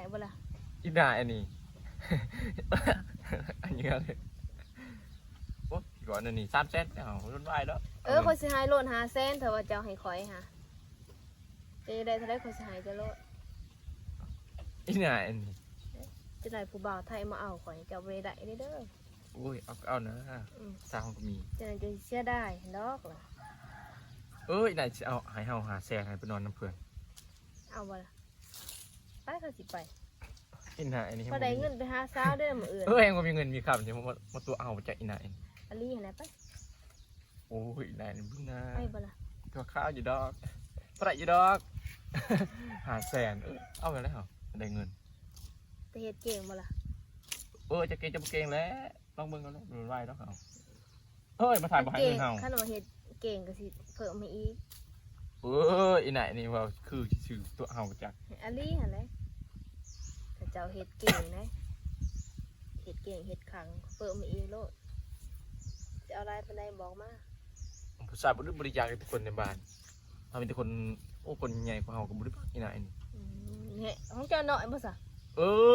ເອົາບໍ່ລະ? ອີ່ໜ້າອັນນີ້ ອັນນີ້ເລີຍ. ໂອ້ຍ ກ່ອນອັນນີ້ສາມແສນ ເອົາ ລຸ້ນວາຍເນາະ. ເອີ ຂ້ອຍຊິໃຫ້ໂລດຫ້າແສນ ຖ້າວ່າເຈົ້າໃຫ້ຂ້ອຍຫາ ເຈົ້າຢາກໄດ້ເທົ່າໃດ ຂ້ອຍຊິໃຫ້ເຈົ້າໂລດ. ອີ່ໜ້າອັນນີ້ ຈະໄດ້ຜູ້ບ່າວໄທມາເອົາຂ້ອຍ ເຈົ້າບໍ່ໄດ້ເດີ. ໂອ້ຍ ເອົາກໍເອົານະ ອືມ ສາວເຮົາກໍມີ. ເຈົ້ານັ້ນຈະເສຍດາຍດອກລະ. ເອີຍ ນາຍຊິເອົາໃຫ້ເຮົາຫ້າແສນ ໃຫ້ໄປນອນນຳເພື່ອນ ເອົາບໍ່ລະ? ໄປ ຂ້ອຍຊິໄປ. ອີ່ໜ້າອັນນີ້ ພໍໄດ້ເງິນໄປຫາສາວເດີມື້ອື່ນ. ເອີຍ ບໍ່ມີເງິນມີຄຳ ຊິມາຕົວະເຮົາຈັກ ອີ່ໜ້າອັນນີ້. ອາລີຫັ້ນແຫຼະ ໄປ. ໂອ້ຍ ອີ່ໜ້ານີ້ ໄປບໍ່ລະ? ຕົວະຂ້າຢູ່ດອກ ບໍ່ໄດ້ຢູ່ດອກ. ຫ້າແສນ ເອີຍ ເອົາໄປແລ້ວ ໄດ້ເງິນ. ແຕ່ເຮັດເກັ່ງບໍ່ລະ? ເອີຍ ຈະເກັ່ງຈະບໍ່ເກັ່ງແຫຼະ ລອງເບິ່ງກ່ອນແຫຼະ ບໍ່ໄດ້ດອກເຮົາ. ເອີຍ ມາຖ່າຍບໍ່ໃຫ້ເງິນເຮົາ. ຄັນວ່າເຮັດເກັ່ງກໍຊິເພີ່ມໃຫ້ອີກ. ເອີຍ ອີ່ໜ້ານີ້ເວົ້າຄືຊິຊື້ຕົວະເຮົາຈັກ. ອາລີຫັ້ນແຫຼະ ເຂົາເຈົ້າເຮັດເກັ່ງເດ້ ເຮັດເກັ່ງເຮັດຄັງ ເພີ່ມໃຫ້ອີກໂລດ. ຈະເອົາຫຼາຍປານໃດບອກມາ. ຜູ້ຊາຍບໍ່ໄດ້ ບໍ່ໄດ້ຢາກໃຫ້ທຸກຄົນໃນບ້ານ ເຮົາມີແຕ່ຄົນ ໂອ້ ຄົນໃຫຍ່ກວ່າເຮົາກໍບໍ່ໄດ້ມັກ ອີ່ໜ້ານີ້. ອືມ ເຮັດ ຂອງເຈົ້ານ້ອຍບໍ່ຊະ? ເອີ